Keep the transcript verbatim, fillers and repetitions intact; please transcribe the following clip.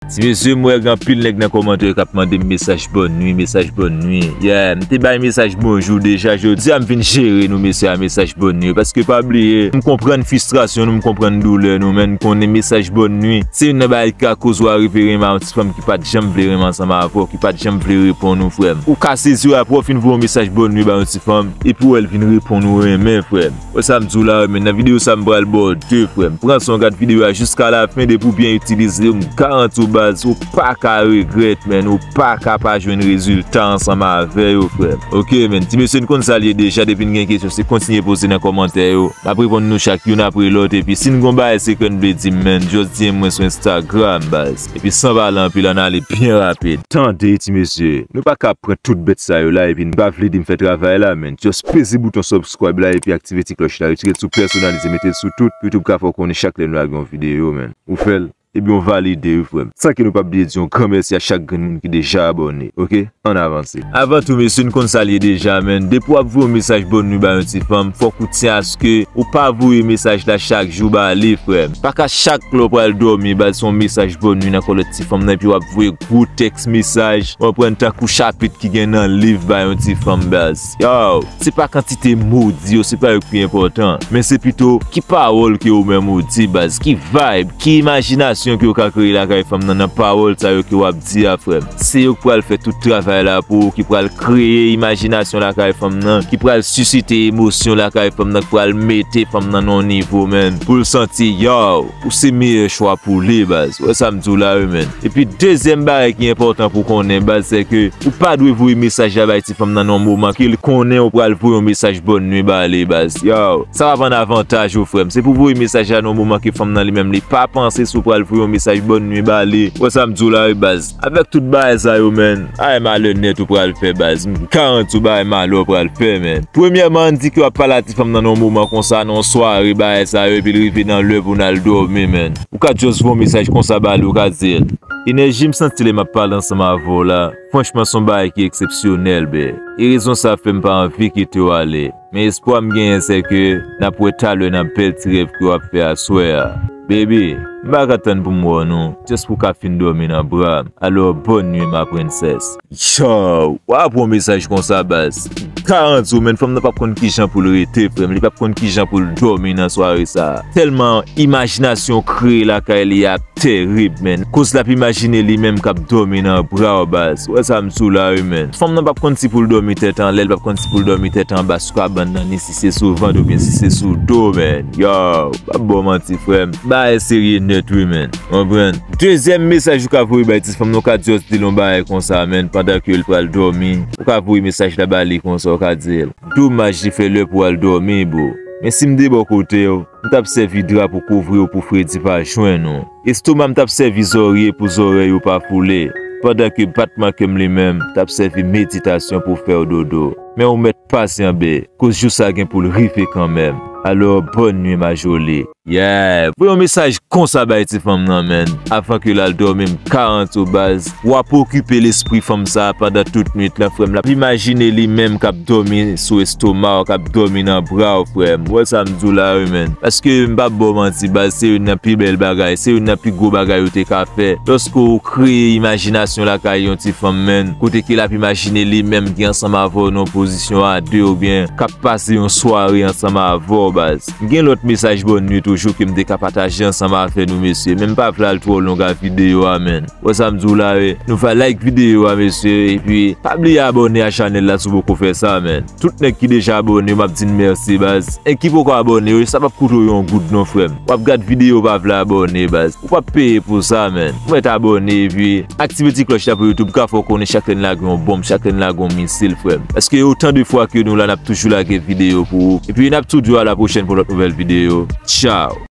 Ti mesye, m wè gen anpil nèg nan kòmantè yo k ap mande m mesaj bòn nwi, mesaj bòn nwi. Yeah, m te bay mesaj bonjou deja, jodi a m vin jere nou mesye a mesaj bòn nwi. Paske pa bliye, m konprann fristrasyon nou, m konprann doulè nou, men m konnen mesaj bòn nwi se youn nan bagay ki ka koz ou arive renmen a yon ti fanm ki pa t janm vle renmen ansanm avè w, ki pa t janm vle reponn ou, frè m. Ou ka sezi w apre w fin voye yon mesaj bòn nwi ba yon ti fanm, epi w wè l vin reponn ou renmen, frè m. Wè sa m di w la, men nan videyo sa m pral ba w de, frè m. Pran swen w gad videyo a jiska lafen, depi w byen itilize yo, m garanti w baz, ou pa ka regrèt, men, ou pa ka pa jwenn rezilta ansanm avè yo, frè m. Oke, men, ti mesye n konn sa l ye deja, depi n gen kesyon, se kontinye poze nan kòmantè yo. M ap reponn nou chak youn apre lòt, epi si n gon bagay sekrè n vle di m, men, just D M mwen sou Instagram, baz. Epi san pale anpil, ann ale byen rapid. Tande, ti mesye, nou pa ka pran tout bèt sa yo la, epi n pa vle di m fè travay la, men. Just peze bouton subscribe la, epi aktive ti klòch la, retire l sou pèsonalize, mete l sou tout, pou YouTube ka fè w konnen chak lè nou lage yon videyo, men. Ou fè l, ebyen w valide wi, frè m. San ke nou p ap bliye di yon gran mèsi a chak grenn moun ki deja abòne, oke? Ann avanse. Avan tou, mesye, n konn sa l ye deja, men. Depi w ap voye yon mesaj bòn nwi ba yon ti fanm, fòk ou tyen aske ou pa voye mesaj la chak jou ba li, frè m. Pa ka chak lè w pral dòmi, baz, se yon mesaj bòn nwi nan kò lòt ti fanm nan, epi w ap voye gwo tèks mesaj, w ap pran tankou chapit ki gen nan liv ba yon ti fanm, baz. Yo, se pa kantite mo w di yo, se pa yo ki pi enpòtan, men se pito ki pawòl ke ou menm ou di, baz, ki vibe, ki imajinasyon ke w ka kreye lakay fanm nan, nan pawòl sa yo ke w ap di a, frè m. Se yo k pral fè tout travay la pou ou, ki pral kreye imajinasyon lakay fanm nan, ki pral sisite emosyon lakay fanm nan, ki pral mete fanm nan nan yon nivo, men, pou l santi, yo, ou se meyè chwa pou li, baz. Wè sa m di w la wi, men. Epi dezyèm bagay ki enpòtan pou w konnen, baz, se ke ou pa dwe voye mesaj la bay ti fanm nan nan yon moman ke l konnen ou pral voye yon mesaj bòn nwi ba li, baz. Yo, sa p ap ann avantaj ou, frè m. Se pou voye mesaj la nan yon moman ke fanm nan li menm li pa panse si w pral voye yon mesaj bòn nwi ba li. Wè sa m di w la wi, baz. Avèk tout bagay sa yo, men, ay malè nèt ou pral fè, baz. M garanti w bagay malè w pral fè, men. Premyèman, ann di ke w ap pale a ti fanm nan nan yon moman konsa, nan yon sware, bagay sa yo, epi l rive nan lè pou n al dòmi, men. Ou ka just voye yon mesaj konsa ba li, ou ka di l, enèji m santi lè m ap pale ansanm avè w la, franchman, se yon bagay ki eksepsyonèl, bè. E rezon sa fè m pa anvi kite w ale. Men espwa m genyen, se ke n ap wè talè nan bèl ti rèv ke w ap fè aswè a. Baby, m pa ka tann pou m wè w non, just pou w ka fin dòmi nan bra m. Alò, bòn nwi, ma princesse. Yo, w ap yon mesaj konsa, baz. Garanti w, men, fanm nan p ap konn kijan pou l rete, frè m. Li p ap konn kijan pou l dòmi nan sware sa a. Tèlman imajinasyon kreye lakay li a terib, men. Koz l ap imajine li menm k ap dòmi nan bra w, baz. Wè sa m di w la wi, men. Fanm nan p ap konn si pou l dòmi tèt anlè, l p ap konn si pou l dòmi tèt anba sou kabann nan, ni si se sou vant oubyen si se sou do, men. Yo, p ap ba w manti, frè m. Bagay serye nèt wi, men. Konprann? Dezyèm mesaj ou ka voye bay ti fanm nan, ou ka just di l yon bagay konsa, men, pandan ke l pral dòmi, ou ka voye mesaj la ba li konsa, ou ka di l, domaj li fè lè pou w al dòmi, bro. Men si m de bò kote w, m t ap sèvi dra pou kouvri w pou fredi pa jwenn ou. Estoma m t ap sèvi zòrye pou zòrèy ou pa foule, pandan ke batman kè m li menm t ap sèvi meditasyon pou fè w dodo. Men ou mèt pasyan, bè, koz jou sa gen pou l rive kanmenm. Alò, bòn nwi, ma jolie. Yeah! Voye yon mesaj konsa bay ti fanm nan, men. Avan ke l al dòmi, m garanti w, baz, w ap okipe lespri fanm sa a pandan tout nwit lan, frè m. L ap imajine li menm k ap dòmi sou estoma w, k ap dòmi nan bra w, frè m. Wè sa m di w la wi, men. Paske m p ap ba w manti, baz, se youn nan pi bèl bagay, se youn nan pi gwo bagay ou te ka fè. Lòske w kreye imajinasyon lakay yon ti fanm, men, kote ke l ap imajine li menm ki ansanm avè w nan yon pozisyon a de oubyen k ap pase yon sware ansanm avè w, baz. M gen lòt mesaj bòn nwi toujou ke m te ka pataje ansanm avè nou, mesye, men m pa vle al twò long a videyo a, men. Wè sa m di w la, wi. Nou va like videyo a, mesye, epi pa bliye abòne a chanèl la si w poko fè sa, men. Tout nèg ki deja abòne, m ap di n mèsi, baz. E ki poko abòne, wi, sa p ap koute w yon goud non, frè m. W ap gad videyo, w pa vle abòne, baz. Ou p ap peye pou sa, men. Ou mèt abòne, epi aktive ti klòch la pou YouTube ka fè w konnen chak lè n lage yon bonm, chak lè n lage yon misil, frè m. Paske otan de fwa ke nou la, n ap toujou lage videyo pou ou. Epi n ap tou di w a la pwochèn pou lòt nouvèl videyo. Tchao!